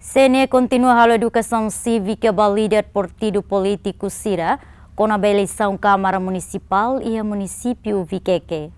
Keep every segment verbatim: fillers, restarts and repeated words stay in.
C N E kontinua halo edukasaun sívika ba líder partidu polítiku sira kona-ba eleisaun Kámara Munisipál iha munisípiu Viqueque.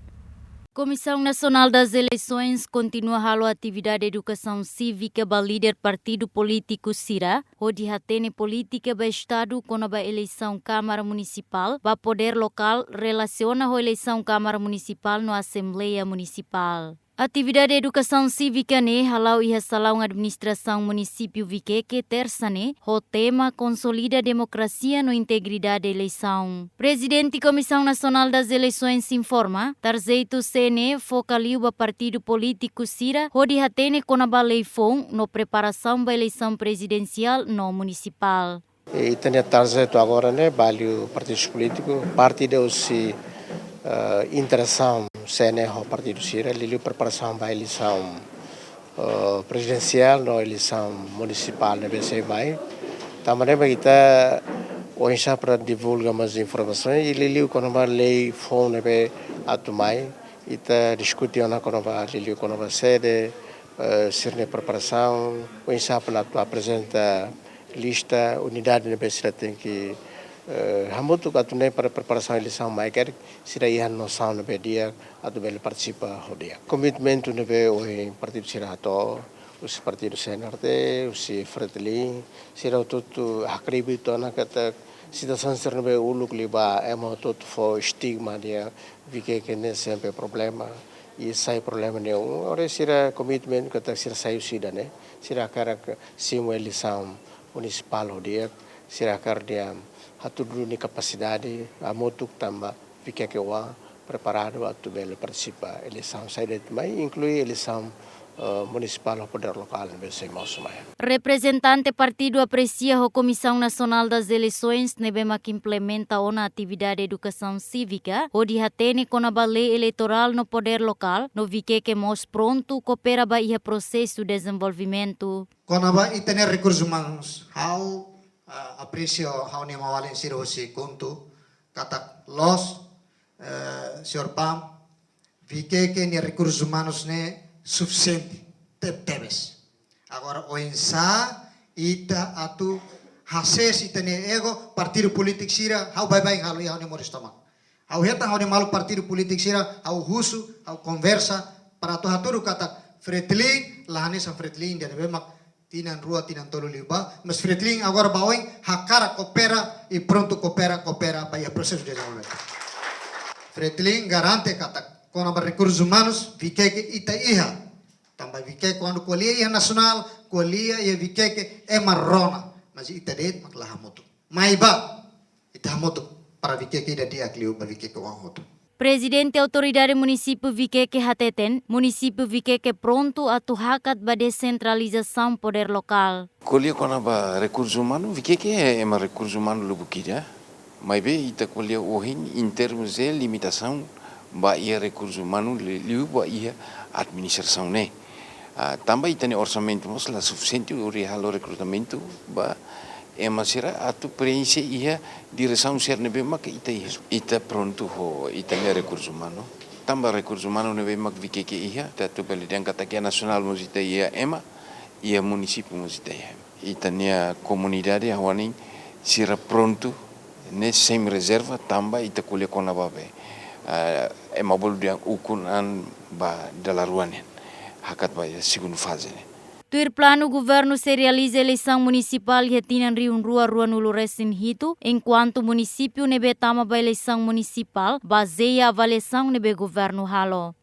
Comissão Nacional das Eleições kontinua halo atividade edukasaun sívika ba líder partidu polítiku sira, hodi hatene polítika ba Estadu kona-ba eleisaun Kámara Munisipál ba podér lokál relasiona ho eleisaun Kámara Munisipál no Asembleia Munisipál. Atividade edukasaun sívika ne'e hala'o iha Salaun Administrasaun Munisípiu Viqueque, tersa ne'e, ho tema Konsolida Demokrasia no Integridade Eleisaun. Prezidente Comissão Nacional das Eleições informa, tarjetu C N E foka liu ba partidu polítiku sira hodi hatene kona-ba lei foun no preparasaun ba eleisaun prezidensiál no munisipál. Ita-nia tarjetu agora ne'e ba liu partidu polítiku, parte de husi, eh, interasaun C N E ho partidu sira, liuliu preparasaun ba eleisaun, eh, prezidensiál no eleisaun munisipál ne'ebé sei mai. Tanba ne'e mak ita oinsá para divulga mós informasaun, i liuliu kona-ba lei foun ne'ebé atu mai, ita diskute ona kona-ba liuliu kona-ba sede, eh, sira-nia preparasaun, oinsá para atu aprezenta lista, unidade ne'ebé sira tenke, eh, hamutuk atu nune'e para preparasaun eleisaun mai karik sira iha nosaun ne'ebé di'ak atu bele partisipa ho di'ak. Komitmentu ne'ebé ohin partidu sira hato'o, husi partidu C N R T, husi Fretilin, sira hotu-hotu hakribi tiha ona katak situasaun sira ne'ebé uluk liubá ema hotu-hotu fó estigma dehan Viqueque ne'e sempre problema, i sai problema ne'e. Agora sira komitmen katak sira sai husi ida-ne'e, sira hakarak simu eleisaun munisipál ho di'ak, sira hakarak dehan hatudu nia kapasidade hamutuk tanba Viqueque oan preparadu atu bele partisipa eleisaun saida de'it mai, inklui eleisaun, eh, munisipál ho podér lokál ne'ebé sei mosu mai. Reprezentante partidu apresia ho Comissão Nacional das Eleições ne'ebé mak implementa ona atividade edukasaun sívika hodi hatene kona-ba lei eleitorál no podér lokál, no Viqueque mós prontu koopera ba iha prosesu dezenvolvimentu. Kona-ba ita-nia rekursus umanus, ha'u, ah, apresia ha'u-nia maun-alin sira husi KHUNTO, katak loos, eh, señór Pam, Viqueque nia rekursus umanus ne'e sufisiente, tebetebes. Agora, oinsá ita atu hasees ita-nia ego, partidu polítiku sira, ha'u baibain halo iha ha'u-nia moris tomak. Ha'u hetan ha'u-nia maluk partidu polítiku sira, ha'u husu, ha'u konversa, para atu hatudu katak Fretilin, la hanesan Fretilin ida ne'ebé mak tinan rua, tinan tolu liubá, mas Fretilin agora ba oin hakarak koopera i prontu koopera, koopera ba iha prosesu dezenvolvimentu. Fretilin garante katak kona-ba rekursus umanus, Viqueque ita iha. Tanba Viqueque kuandu ko'alia iha nasionál, ko'alia iha Viqueque ema rona, mas ita de'it mak la hamutuk. Mai bá, ita hamutuk para Viqueque ida di'ak liu ba Viqueque oan hotu. Prezidente Autoridade Munisípiu Viqueque hateten, munisípiu Viqueque prontu atu hakat ba desentralizasaun podér lokál. Ko'alia kona-ba rekursus umanus, Viqueque ema rekursus umanus lubuk ida. Maibé ita ko'alia ohin, em termos de limitasaun ba iha rekursus umanus, li-, liu ba iha administrasaun ne'e. Ah, tanba ita-nia orsamentu mós la sufisiente hodi halo rekrutamentu ba ema sira atu preenxe iha diresaun sira ne'ebé mak ita iha. Ita prontu ho ita-nia rekursus umanus. Tanba rekursus umanus ne'ebé mak Viqueque iha, ita atu bele dehan katak iha nasionál mós ita iha ema, iha munisípiu mós ita iha ema. Ita-nia komunidade ha'u hanoin sira prontu, ne'e sem rezerva, tanba ita ko'alia kona-ba be, ah, ema bolu dehan ukun an ba dala rua nian. Hakat ba iha segundu faze ne'e. Tuir planu, governu sei realiza eleisaun munisipál iha tinan rihun rua ruanulu resin hitu, enkuantu munisípiu ne'ebé tama ba eleisaun munisipál bazeia avaliasaun ne'ebé governu halo.